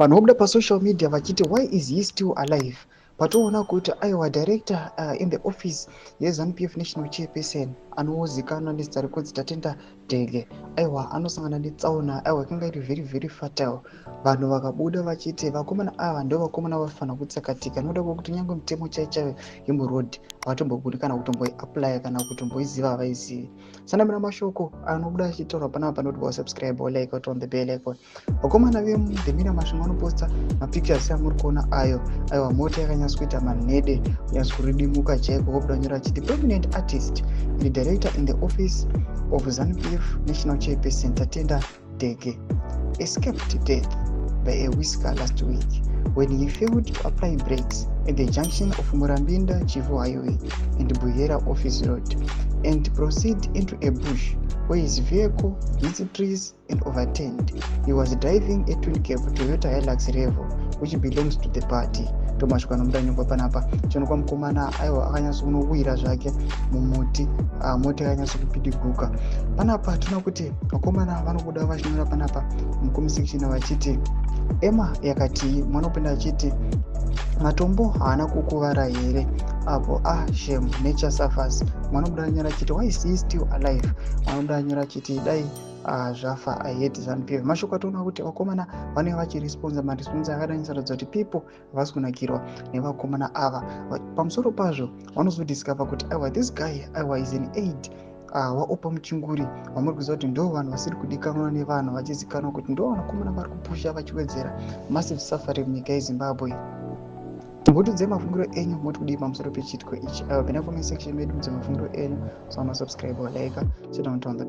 Vanhu vobuda pasocial media vachiti, "Why is he still alive?" Patoona kuti aiwa, director in the office yeZANU PF national chairperson anozikanwa nezita rekunzi Tatenda Dhege, aiwa, anosangana netsaona. Aiwa, ikanga iri very very fatal. Vanhu vakabuda vachiti vakomana ava ndo vakomana vafanira kutsakatika nokuda kwekuti nyange mitemo chaiyo chaiyo yemuroad havatombogoni kana kutomboiapplya kana kutomboiziva, havaizivi. Sanamira mashoko anobuda achitaurwa panapa panoti wasubscribe, walike, on the bell icon. Vakomana veThe Masvingo vanoposta mapictures amuri kuona ayo. Aiwa, mota yakanyatsa kuita manhede, kunyatsa kuridimuka chaiko. Vobuda nyora achiti, "Prominent artist and director in the office of ZANU PF national chairperson Tatenda Dege escaped death by a whisker last week when he failed to apply brakes at the junction of Murambinda Chivhu Highway and Buhera Office Road and proceed into a bush where his vehicle hit trees and overturned. He was driving a twin cab Toyota Hilux Revo, which belongs to the party." Ndomasvika nomuda nyongwa panapa chionekwa mukomana, aiwa, akanyatsokunowira zvake mumuti, mota yakanyatso kupidiguka. Panapa tinoona kuti vakomana vanobuda vachinyora panapa mucomment section vachiti ema yakati mwanopinda achiti matombo haana kukuvara here apo? Ah, shame, nature suffers. Mwanobuda nyora achiti, "Why is he still alive?" Mwanobuda nyora achiti, "Dai zvafa, I hate ZANU PF." Mashoko atoona kuti vakomana vanenge vachiresponsa maresponse akadanyisa kuti people havasi kunakirwa nevakomana ava. Pamusoro pazvo vanozodiscover kuti aiwa, this guy, aiwa, is an aide waOppah Muchinguri, vamuri kuziva kuti ndo vanhu vasiri kudikanwa nevanhu, vachizikanwa kuti ndo vanakomana vari kupusha vachiwedzera massive suffering munyika yeZimbabwe. Mbotiudzai mafungiro enyu, moti kudii pamusoro pechiitiko ichi? Aiwa, pinda comment section medu, mudze mafungiro enyu. Sauna subscribe, like, sit down, turn the